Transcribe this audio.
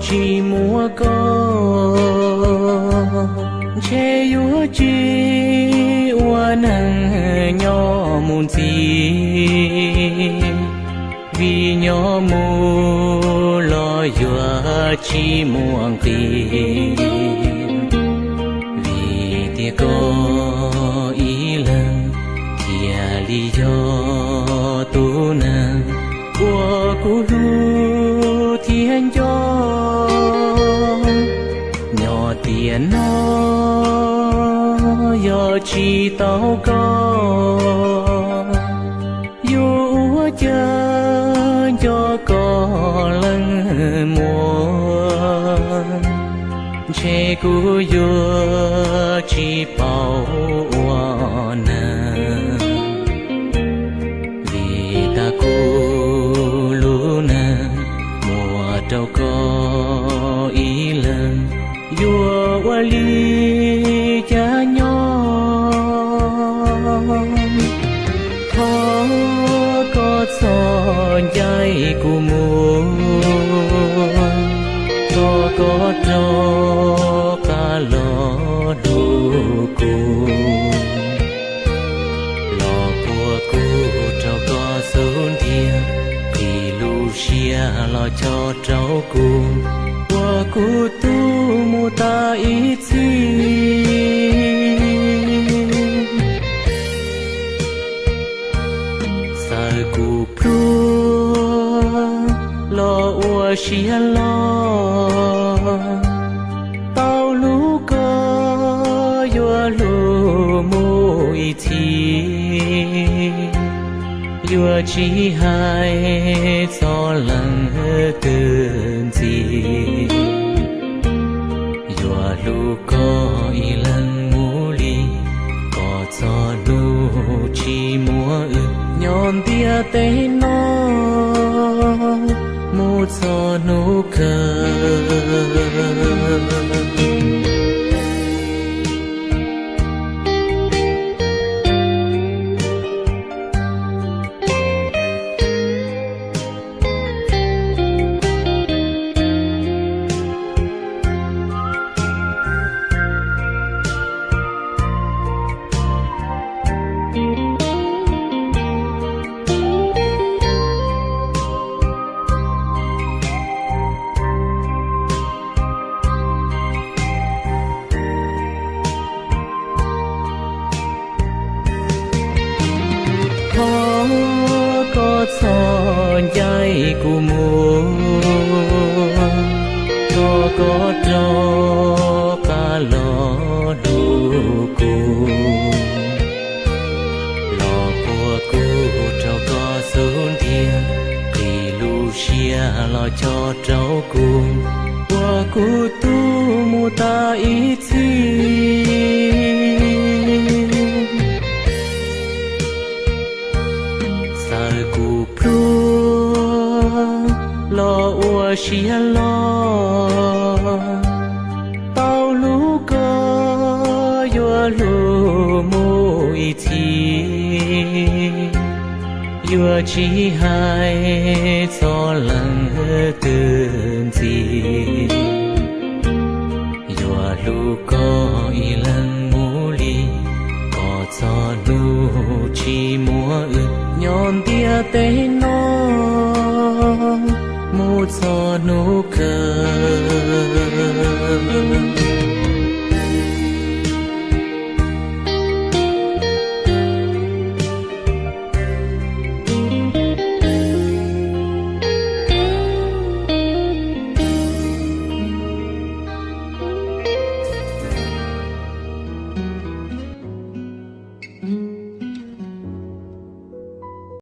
tsis muaj koj, ntshe yuav tsis ua neeg nyob mus ntxiv, vim nyob mus los yuav tsis muaj nqis. Vim tias koj ib leeg thiaj li yog tus neeg uas kuv hlub thiab nco. Nyob tiam no yog tsis tau koj, yuav ua cas nco koj leej muag, ntshe kuv yuav tsis paub ua neeg. Vim tas kuv lub neej muaj rau koj ib leeg, yuav ua li cas nyob. Thov koj txhob ncaim kuv mus, thov koj rov qab los hlub kuv, los puag kuv rau koj xub ntiag, qhib lub siab los cho rau kuv, ua kuv tub mus tas ib txhis. Txawm kuv pluag los ua siab loj, tau hlub koj yuav hlub mus ib txhis, yuav tsis hais txog leej twg ntxiv. Yuav hlub koj ib leeg mus li, kom txog hnub tsis muaj wb, nyob ntiaj teb no mus txog hnub kawg. Thov koj txhob ncaim kuv mus, thov koj rov qab los hlub kuv, los puag kuv rau koj xub ntiag, qhib lub siab los cho rau kuv, ua kuv tub mus tas ib txhis. Txawm kuv pluag los ua siab loj, tau hlub koj yuav hlub mus ib txhis, yuav tsis hais txog leej twg ntxiv. Yuav hlub koj ib leeg mus li, kom txog hnub tsis muaj wb, nyob ntiaj teb no mus txog hnub kawg.